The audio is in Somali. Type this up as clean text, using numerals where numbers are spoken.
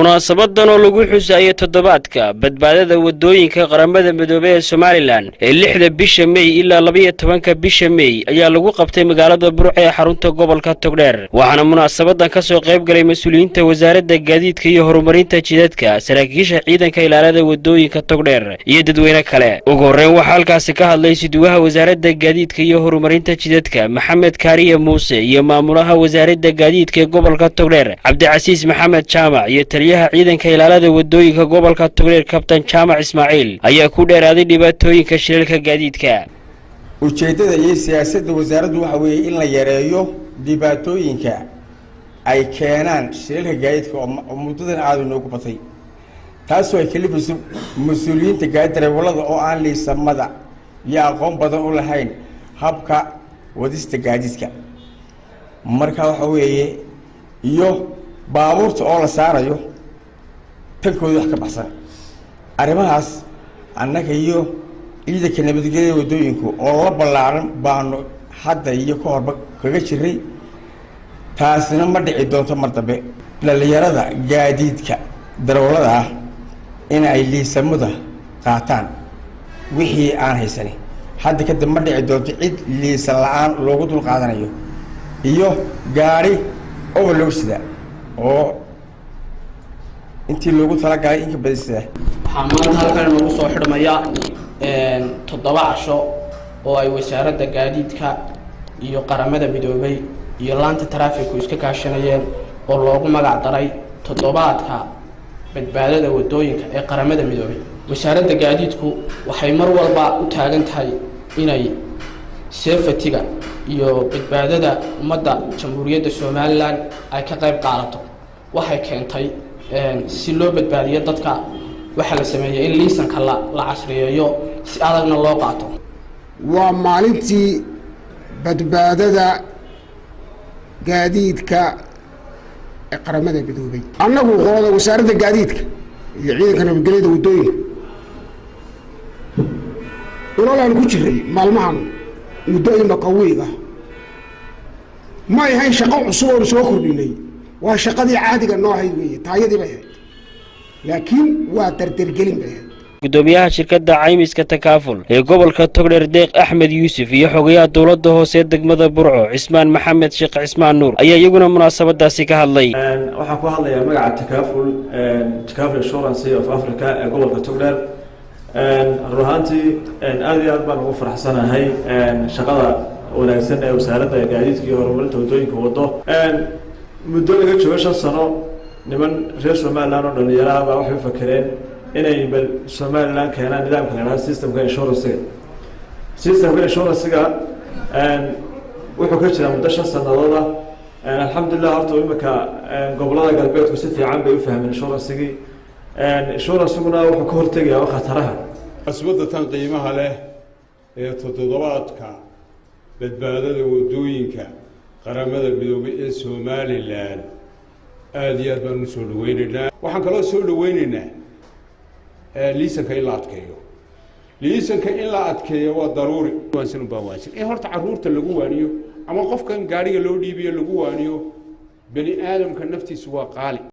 Munaasabadan oo lagu xusayo toddobaadka badbaadada wadooyinka Qaramada Midoobey ee Somaliland ee 6da bisha Mey ilaa 12-ka bisha Mey ayaa lagu qabtay magaalada Burco ee xarunta gobolka Togdheer. Waxaana munaasabadan ka soo qayb galay mas-uuliyiinta Wasaaradda Gaadiidka iyo Horumarinta Jidadka, saraakiisha ciidanka ilaalada wadooyinka Togdheer iyo dadweyne kale. Ugu horreyn waxaa halkaasi ka hadlay isuduwaha Wasaaradda Gaadiidka iyo Horumarinta Jidadka, Maxamed Kaariye Muuse, iyo maamulaha Wasaaradda Gaadiidka ee gobolka Togdheer, Cabdicasiis Maxamed Jaamac, iyo taliyaha ciidanka ilaalada wadooyinka gobolka Togdheer, Kabtan Jaamac Ismaaciil, ayaa ku dheeraaday dhibaatooyinka shilalka gaadiidka. Ujeeddada iyo siyaasadda wasaaraddu waxa weeye in la yareeyo dhibaatooyinka ay keenaan shilalka gaadiidka oo muddadan aada inoogu batay, taasoo ay kalifayso mas-uuliyiinta gaadi dareewalada oo aan liisamada iyo aqoon badan u lahayn habka wadista gaadiidka. Marka waxa weeye iyo baabuurta oo la saarayo tankooda wax ka baxsan. Arrimahaas annaga iyo ciidanka nabadgelyada waddooyinku oo la ballaaran baanu hadda iyo ka horba kaga jiray, taasina ma dhici doonto mar dambe. Dhallinyarada gaadiidka darawallada ah in ay liisamada qaataan wixii aan haysanin, hadda kadib ma dhici doonto cid liisan la-aan loogu dul qaadanayo iyo gaari overload sida oo intii loogu talagalay inka badan sida. Waxaa maanta halkan inoogu soo xidhmaya 7 casho oo ay Wasaaradda Gaadiidka iyo Qaramada Midoobay iyo laanta taraafikku iska kaashanayeen, oo loogu magac daray Toddobaadka Badbaadada Waddooyinka ee Qaramada Midoobay. Wasaaradda Gaadiidku waxay mar walba u taagan tahay inay safety-ga iyo badbaadada ummadda Jamhuuriyadda Somaliland ay ka qayb qaadato. Waxay keentay si loo badbaadiyo dadka, waxaa la sameeyey in liisanka la casriyeeyo, si adagna loo qaato. Waa maalintii badbaadada gaadiidka ee Qaramada Midoobay. Annagu qolada Wasaaradda Gaadiidka iyo ciidanka nabadgelyada waddooyinka ololaan ku jiray maalmahan muddo imaka wiiga. May ahayn shaqo cusub oonu soo kordhinay, waa shaqadii caadiga noo ahayd weeye, taayadii bay ahayd, laakiin waa dardergelin bay ahayd. Gudoomiyaha shirkadda caymiska Takaaful ee gobolka Togdheer, Deeq Axmed Yuusuf, iyo xogayaha dowladda hoose degmada Burco, Cismaan Maxamed Sheekh Cismaan Nuur, ayaa iyaguna munaasabadaasi ka hadlay. Waxaan ku hadlayaa magaca Takaaful, Takaaful Insurance of Africa ee gobolka Togdheer. Run ahaantii aad iyo aad baan ugu faraxsanahay shaqada wanaagsan ee Wasaaradda Gaadiidka iyo Horumarinta Waddooyinka wado. Muddo laga joogo 5 sano, niman reer Somaliland oo dhalinyaraha baa waxay u fakereen inay bal Somaliland keenaan nidaamka la yidhahdo systemka insurancega. Systemka insurancega wuxuu ka jiraa muddo 5 sanadooda. Alxamdulilah, horta imika gobolada galbeedku si fiican bay u fahmeen insurancegii. Insuranceguna wuxuu ka hortegayaa khataraha. Asbadda tan qiimaha leh ee toddobaadka badbaadada waddooyinka Qaramada Midoobay ee Somaliland aada iyo aad baan u soo dhaweyneynaa. Waxaan kaloo soo dhaweyneynaa liisanka in la adkeeyo. Liisanka in la adkeeyo waa daruuri. Waansan baa waansan in horta carruurta lagu waaniyo ama qofkan gaariga loo dhiibiyo lagu waaniyo. Bani aadamka naftiisu waa qaali.